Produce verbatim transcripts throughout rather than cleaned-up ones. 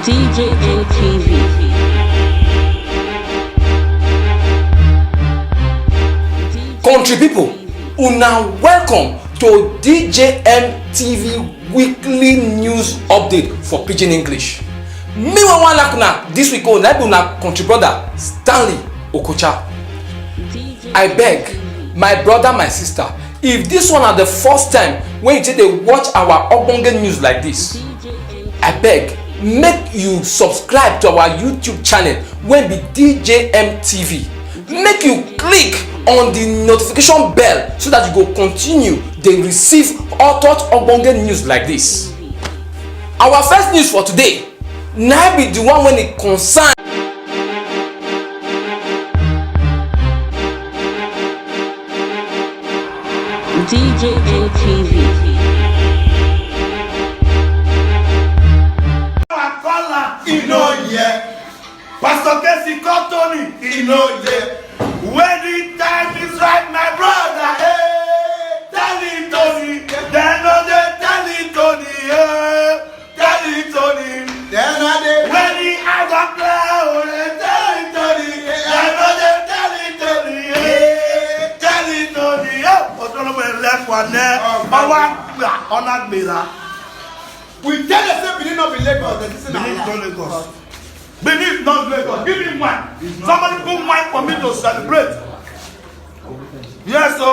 D J M T V. Country people, una welcome to D J M T V weekly news update for Pidgin English. Me wey wan knack una this week own na be una country brother Stanley Okocha. I beg, my brother, my sister, if this one na the first time wey you take dey watch our ogbonge news like this, I beg, make you subscribe to our YouTube channel wey be D J M T V. Make you click on the notification bell so that you go continue dey receive hot hot ogbonge news like this. Our first news for today na be the one wey e concern D J M T V. Pastor Casey call Tony, he no dey. When the time is right, my brother, hey, tell it Tony. Dem no dey tell it Tony, hey, tell it Tony. Dem no dey. When the eyes are cloud, hey, tell it Tony. Dem no dey tell it Tony, hey, tell it Tony. Oh, Otolowo left one there. Oh, my. Ọwọ́ àgbà, ọ̀nà àgbèrà. We tell them say Benin no be Lagos, they say na Benin is lie. Not Lagos. Benin is not Lagos. Give me wine. Somebody put wine for me to celebrate. Yes, so.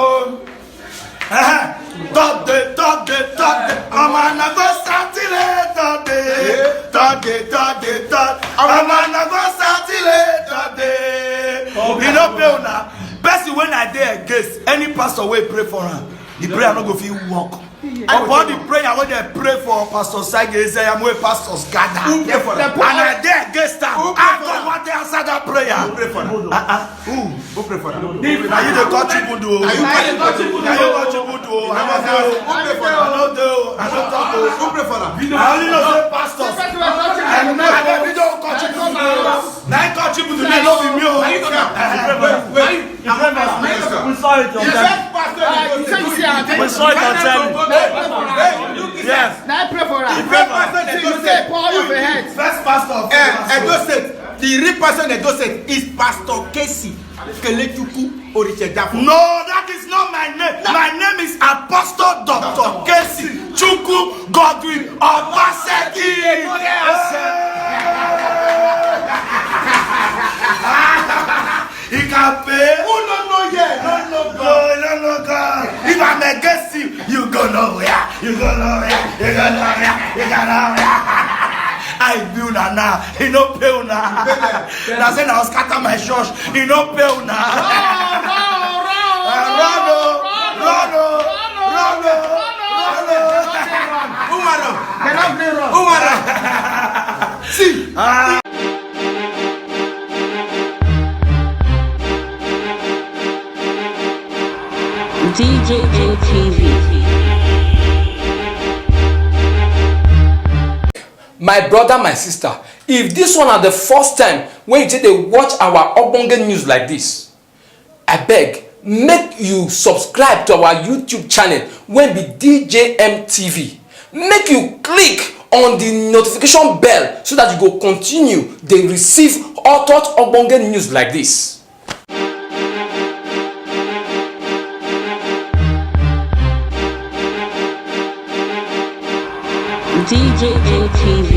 Uh-huh. Thursday, Thursday, Thursday. I'm gonna go Saturday, Thursday. Thursday, Thursday, Thursday. I'm gonna go Saturday, Thursday. Okay. You know, pay una. Person when I dey against, any pastor wey pray for am, the prayer no go fit work. Upon the prayer wey dem pray for Pastor Sage Ezeyam, wey pastors gather. Who pray for am? And I dey against am. Who pray for am? God wan dey answer that prayer. Who pray for am? Uh-uh. Who? Who pray for am? Na you dey call Chibudu o. Na you call Chibudu o. Na you call Chibudu o. I no dey o. Who pray for am? I no dey o. I no talk o. Who pray for am? I only know say pastors. I know. I dey video call Chibudu o. Na him call Chibudu, na no be me o. Na you talk am. Wait, wait. We saw it on telly. We saw it on telly. Yes. Now pray for her. He pray for her. See, you say pour oil for head. First pastor of Edo State. The real pastor in Edo State is Pastor Casey Kelechukwu Orichedafo. No, that is not my name. No. My name is Apostle Doctor Casey Chukwu Godwin Obaseki. He can pay. Who no know here? No know God. No, no know God. If I'm against you, you go nowhere. You go nowhere. You go nowhere. You go nowhere. I be una now. He no pay una. Na say na scatter my church. He no pay una. Run, run, run, run, run, run, run. Who wan run? Who wan run? See. D J M T V. My brother, my sister, if this one na the first time wey you take dey watch our ogbonge news like this, I beg, make you subscribe to our YouTube channel wey be D J M T V. Make you click on the notification bell so that you go continue dey receive hot hot ogbonge news like this. D J M T V.